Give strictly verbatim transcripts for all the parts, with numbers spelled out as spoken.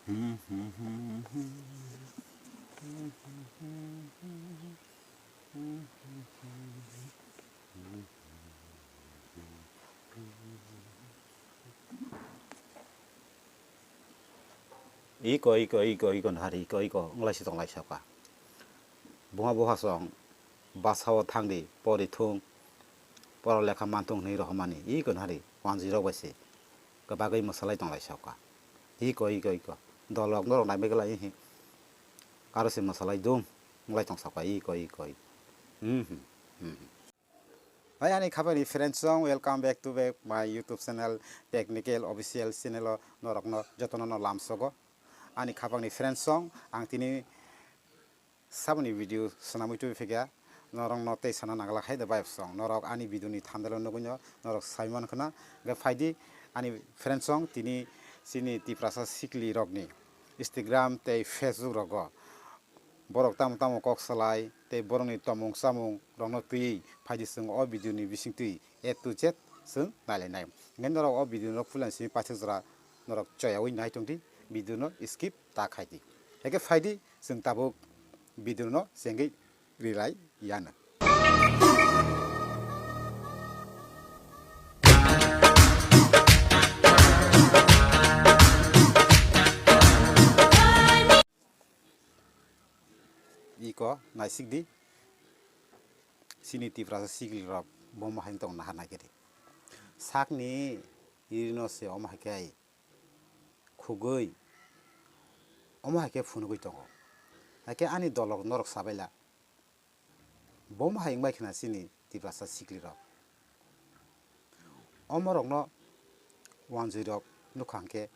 Iko, iko, iko, iko nahari, iko, iko, wnglaisi tonglaisa ka. Bunga buha song, basa o thangdi, pori thung, pora lekha manthung hinwi rohormani, iko nahari, wanjwi rok bai se, kwbagwi mwsalai tonglaisa ka. Iko, iko, iko, dolok norok naibai glai hi, karo se mwsalai dum, wnglaitong saka, iko, iko, iko. Hmm, hmm, hmm, hmm. Hai ani khapani friends song, welcome back to back my YouTube channel, Technical Official Channel o norokno jotono no lamsogo. Ani khapangni friends song, ang tini saboni video swnamwi tubui phikha, norokno tei sana nangla hai da vibe song. Norok ani video ni thumbnail o nugwi no, norok sai man khna. Hwnkhe phaidi ani friends song, tini chini Tiprasa sikli rokni Instagram tei Facebook rogo borok tamo tamo kok salai tei borokni tomung chamung rokno twiwi phaidi chwng o video ni bisingtwi A to Z chwng nailainai. Hwnkhe norok o video no full and simi paithak jora norok choyaui nai tongdi, video no skip ta khaidi. Hwnkhe phaidi chwng tabuk video no chengwi rilai yano. Iko naisik di. Chini Tiprasa sikli rok bo ma hai tong naha nai khe di. Sakni rino se omo hai khe khugwi omo hai khe phunugwi tongo. Hai khe ani dolok norok sabaila. Bo ma hai wngbai khna chini Tiprasa sikli rok. Omorokno wanjwi rok nukha hwnkhe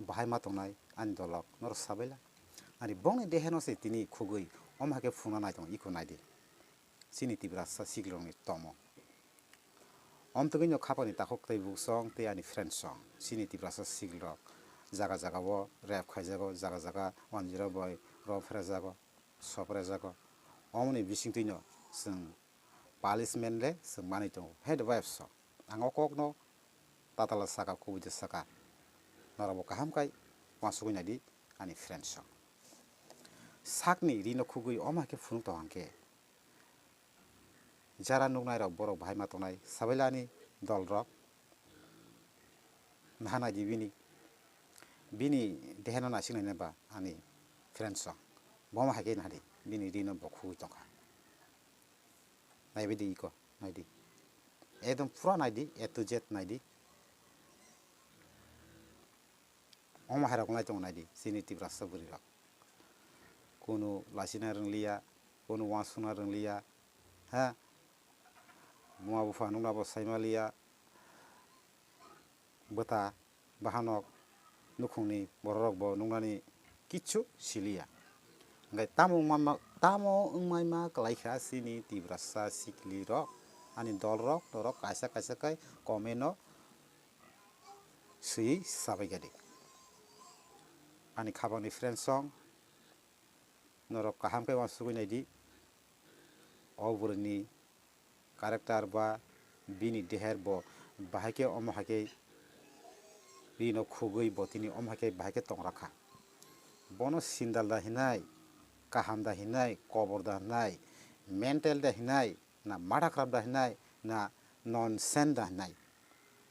bahai ma tongnai ani dolok norok sabaila. Ani bongni deheno se tini khugwi omo hai khe phunukna nai tongo, iko naidi. Chini Tiprasa sikli rokni tomo. Omtwgwino khapani takhuk tei buksong tei ani friend song. Chini Tiprasa sikli rok jaga jaga o rep khaijago, jaga jaga wanjwi rok bai rom pherajago, soprajago. Omoni bisingtwino chwng punishment le chwng manwi tongo. Head wife song. Ang o kokno tatala saka, kubui de saka. Norokbo kaham khai uansugui naidi ani friend song. Sakni rino khugui omo hai khe phunuk tong hwnkhe. Jara nuknai rok borok bahai ma tongnai, sabailani dol rok. Naha naidi bini, bini deheno naisik nai ba ani friend song. Bo ma hai khe naha di, bini rino bo khugui tongkha. Naibai di iko, naidi. Ekdom pura naidi, A to Z naidi. Omo hai rok nai tongo naidi, chini Tiprasa bwrwi rok. Kunu lasina rwngliya, kunu uansukna rwngliya, ha? Buma bupha nukna bo saima liya, bwta bahanok nukhungni bororok bo nuknani kichu siliya. Hwnkhe tamo wngma, tamo wngmai ma kwlai kha chini Tiprasa sikli rok, ani dol rok, norok kaisa kaisa khai comment o swiwi sabai kha di. Ani khapangni friend song, norok kaham khe uansugui naidi. O bwrwini character ba bini deher bo bahai khe omo hai khe rino khugui bo tini omo hai khe bahai khe tong rakha. Bono sindal da hinai, kaham da hinai, kobor da hinai, mental da hinai, na matha kharap da hinai, na nonsense da hinai.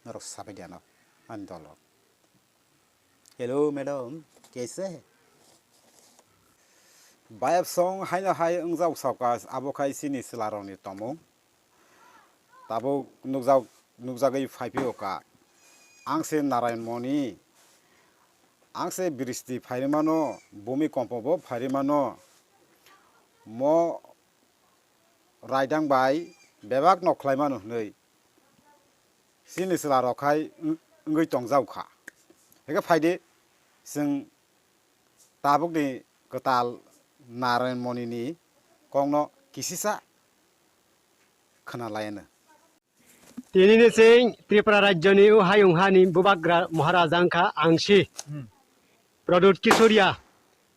Norok sabai di ano ani dol rok. Hello madam, kaise hai? Bayap song haino hai wngjak sauka abo khai chini chwla rokni tomung. Tabuk nukjak, nukjagwi phaiphio ka. Ang se Narayan Moni, ang se bristi phairwmano, bumi kompo bo phairwmano. Mo raidang bai bebak no khlaimano hwnwi chini chwla rok khai wng-, wngwi tongjak kha. Hwnkhe phaidi chwng tabukni kwtal Narayan Moni ni kokno kisisa khwna lai anw. Tini ni chwng Tripura rajyo ni o hayung ha ni bubagra Maharaja wngkha Angsi. Hmm. Pradyut Kisoria,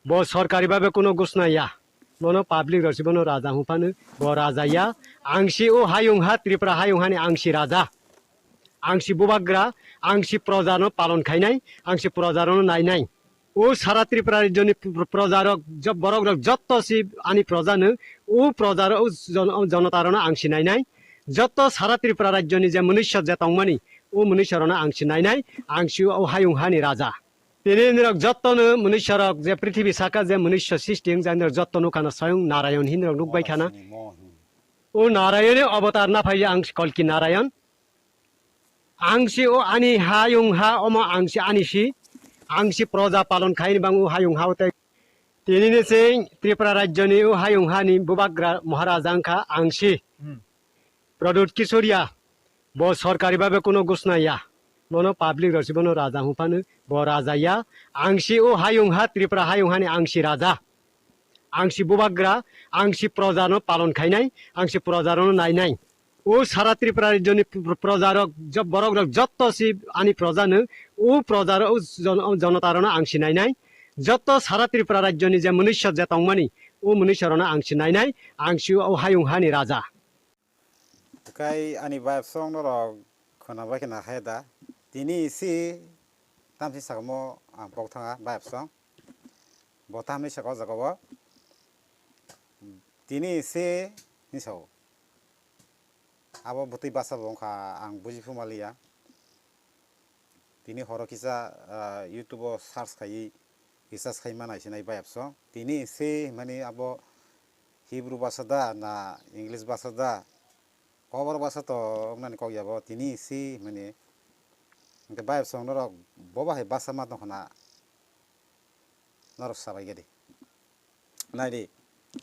bo sorkari babe kuno gusna ya. Bono public rok si bono raja hung phano, bo raja ya. Angsi o hayung ha, Tripura hayung ha ni angsi raja. Angsi bubagra, angsi proja no palon khainai, angsi proja no nainai. O sara Tripura rajyoni pr-, projarok, jo-, borokrok jotto si ani projano, o projarok, o jon-, o jonotarokno ang si nainai. Jotto sara Tripura rajyoni je munushyo je tongmani, o munushyorokno ang si nainai, ang si o hayung hani raja. Tini nirok jottono munushyorok je prithibi saka je munushyo sisti wngjak nirok jotto nukhano swayung Narayon hinwi rok nukbai khana. O Narayoni avatar naphai ang si Kalki Narayon. Ang si o ani hayung ha omo ang si ani si. Ang si proja palon khaini bang o hayung ha o tei. Tini ni se Tripura rajyoni o hayung hani bubagra Maharaja wngkha ang si. Hmm. Pradyut Kisoria, bo sorkari babe kuno gusna ya. Bono public rok si bono raja hwnphano, bo raja ya. Ang si o hayung ha, Tripura hayung hani ang si raja. Ang si bubagra, ang si projano palon khainai, ang si projarono nainai. O sara Tripura rajyoni pr-, projarok, jo-, borokrok jotto si ani projano, o projarok, o jon-, o jonotarokno ang si nainai. Jotto sara Tripura rajyoni je munushyo je tongmani, o munushyorokno ang si nainai, ang si o hayung hani raja. Kai ani vibe song norok khwna bai khwna hai da. Tini si tamsi sakamo ang pok thanga vibe song. Bo tamni saka o jaga o. Tini si hinwi sao. Abo bwtwi basa bo wngkha ang buji phuma liya. Tini horo kisa, ah, YouTube o search khaiwi research khai ma naisinai bai apso. Tini se himani abo Hebrew basa da na English basa da, kobor basa to wngnani kok yabo tini se himani. Hwnkhe bai apso norok bo bahai basa ma tongkha na norok sabai gadi. Naidi,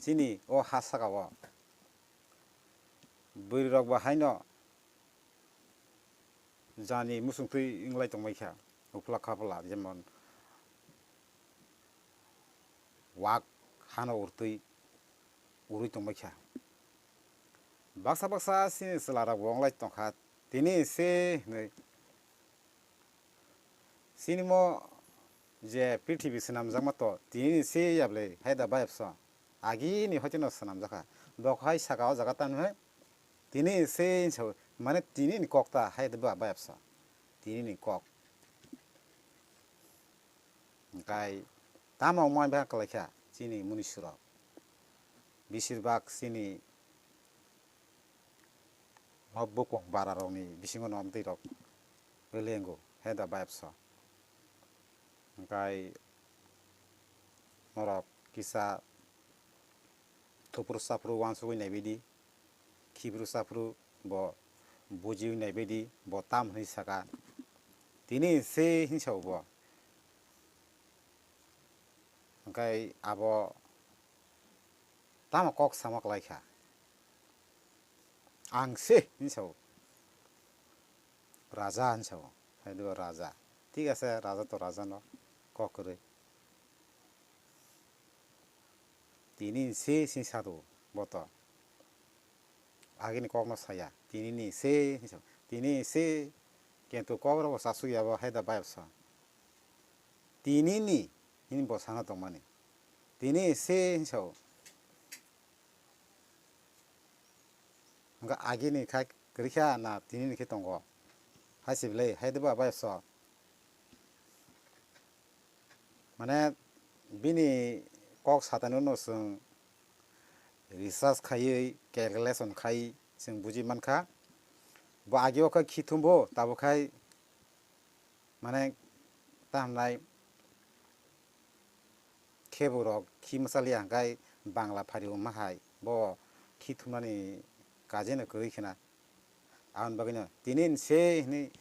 chini o ha saka o bwrwi rok bo haino jani muchungtwi wnglai tongbai kha, uphla khapla, jemon wak hano urtwi urwi tongbai kha. Baksa baksa chini chwla rok bo wnglai tongkha, tini se hwnwi. Chini mo je prithibi swnamjakma to, tini ni se yablai hai da bayapso. Agini hoiteno swnamjakha. Dokhai saka o jaga tamo hai. Tini se hinsa mane tini ni kok ta hai da ba bayapso. Tini ni kok. Hwnkhe tamo wngma kalaikha chini munisrok. Besirbak chini o bukung bara rokni bisingo no amtwi rok lengo hai da bayapso. Hwnkhe norok kisa thupru saphru uansugwi naibaidi, khibru saphru bo bujiwi naibaidi, bo tam hwnwi saka. Tini se hinsa bo. Hwnkhe abo tamo kok sama kalaikha. Ang se hinwi sao. Raja hinwi sao. Hai diba raja. Thik ase, raja to raja no kok kwrwi. Tini se sini sadu boto. Agini kok no saya. Tini ni se hinwi sao. Tini se kintu kok rok bo chasuk ya bo hai da bayapsa. Tini ni hinwi bo sana tongmani. Tini se hinwi sao. Hwnkhe agini khai kwrwikha na tini ni khe tongo? Hai se belai, hai diba bai so. Mane bini kok satani no chwng research khaiwi, calculation khai chwng buji mankha. Bo agi o khe khi thumbo, tabuk khai mane, ta hamnai khebu rok khi mwchaliya hwnkhe Bangla phari wngma hai bo khi thumnani kajeno kwrwi khna. Aboni bagwino tini ni se hwnwi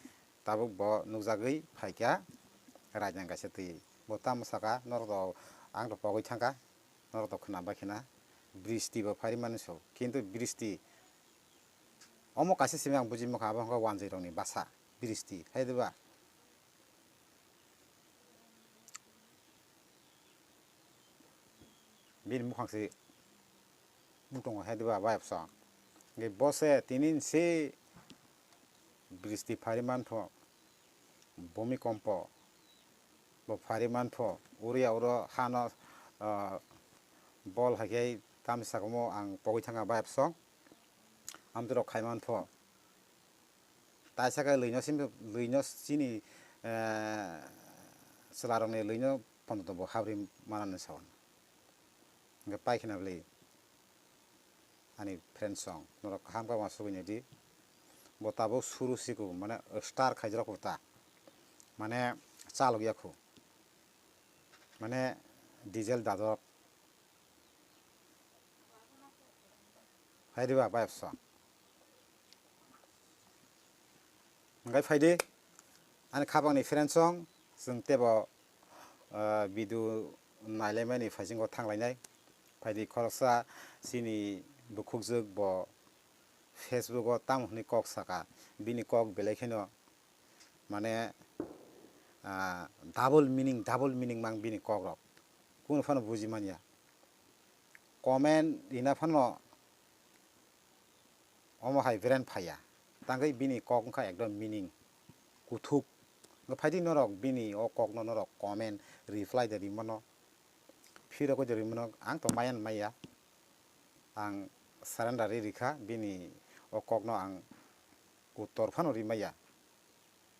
tabuk bo nukjagwi phaikha raidang kaisa twi. Bo tamo saka norok to ang to pogwi thangkha, norok to khna bai khna bristi bo phari mani so, kintu bristi omo kaisa simi ang buji mankha, abo hwnkha wanjwi rokni basa bristi hai diba. Bini mukhang se wng tongo hai diba bayapsa. Hwnkhe bo se tini ni se bristi phari manpho, bhumikompo bo phari manpho, uriya uro hano, ah, bol hai khe tamni sakomo ang pogwi thangkha bayapsa. Amtwi rok khai manpho. Taisa khe lwino sim-, lwino chini, eh, chwlarokni lwino Kono to bo habri manani sawan. Hingke paikhina bwlwi ani friend song norok kaham khe uansugwi naidi. Bo tabuk suru siku mane star khaijrok bo ta. Mane chalok yakhu. Mane diesel dadok. Hai diba bai song. Hingke phaidi ani khapangni friend song, chwng tebo, ah, video nailaimani phaisingo thanglainai. Phaidi khoroksa chini bukhukjwk bo Facebook o tamo hwnwi kok saka, bini kok belai kheno mane, ah, double meaning, double meaning mang bini kokrok. Kunu phano buji manya. Comment rina phano omo hai brand phaiya. Tangwi bini kok wngkha ekdom meaning kuthuk. Wngkha phaidi norok bini o kokno norok comment reply de rimano. Phirogwi de rimano ang to maya maya. Ang surrender ri rikha bini o kokno ang uttor phano ri maya.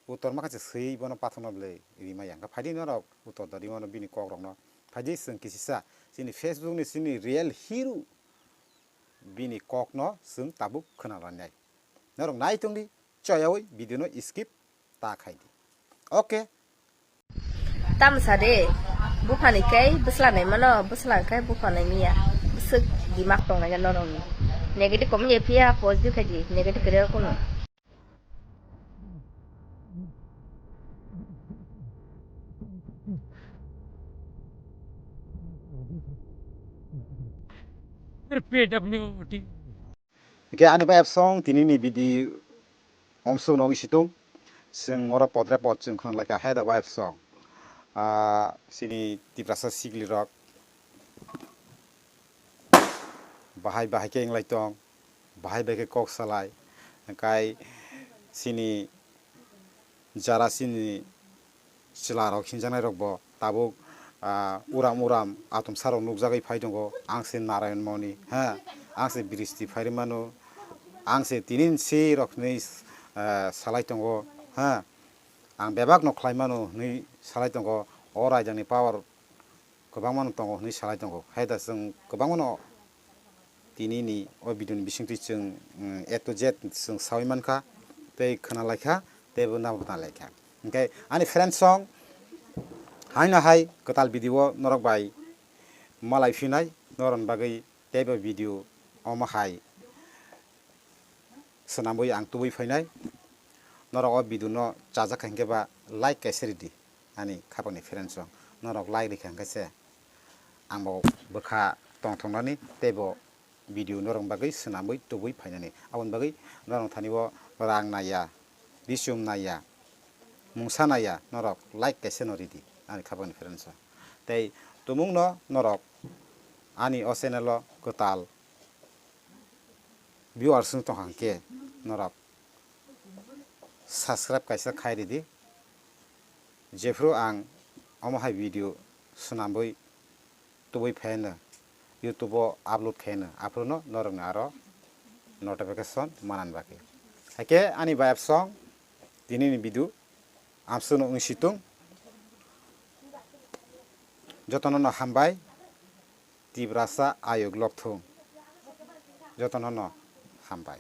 Uttor ma kha se swi bono pathorno bwlwi ri maya. Wngkha phaidi norok uttor da rimano bini kokrokno. Phaidi chwng kisisa chini Facebook ni chini real hero bini kokno chwng tabuk khwna lanai. Norok nai tongdi, choyaui video no skip ta khaidi. Okay. Tamsa de, buphani kai bwsla nai mano, bwsla kai bupha nai miya. Bwswk dimak tong nai norokni. Negative comment ye phiya, positive khaidi, negative kare kuno. P W T. Hingke ani bai song tini ni bidi omsong no isitung. Sing oro podre pod sing khon laika hai da bai song. Ah, sini Tiprasa sigli rok. Bahai bahai ke inglai tong. Bahai bahai ke kok salai. Hingkai sini jara sini chwla rok hinjaknai rok bo tabuk, ah, uram uram atomsa rok nukjagwi phai tongo. Ang se Narayan Moni, ha, ang se Bristi phai rwmano, ang se tinin se rok hinwi, ah, salai tongo, ha, ang bebak no khlai mano hinwi salai tongo. O raidangni power kwbangma no tongo hinwi salai tongo. Hai da chwng kwbangma no tini ni o video ni bisingtwi chwng, mm, A to Z chwng sawi mankha, tei khwnalaikha, tei bo nabo khwnalaikha. Hingke ani friend song haino hai kwtal video o norok bai malai phinai, norok ni bagwi teibo video omo hai swnamwi ang tubui phainai. Norok o video no chajak kha hinkhe ba like kaisa ridi ani khapangni friend song. Norok like rikha hinkhe se ang bo bwkha tongthoknani tei bo video norok bagwi swnamwi tubui phainani. Aboni bagwi norok thani bo rang naiya, risum naiya, mungsa naiya, norok like kaisa no ridi ani khapangni friend song. Tei tumungno norok ani o channel o kwtal viewers wng tongkha hwnkhe norok subscribe kaisa khai ridi. Jephru ang omo hai video swnamwi tubui phaino YouTube o upload khaino aphuru no norokni aro notification manan bagwi. Haikhe ani bai song tini ni video amswkno wngsitung. Jotono no hambai. Tiprasa ayuk lokthung. Jotono no hambai.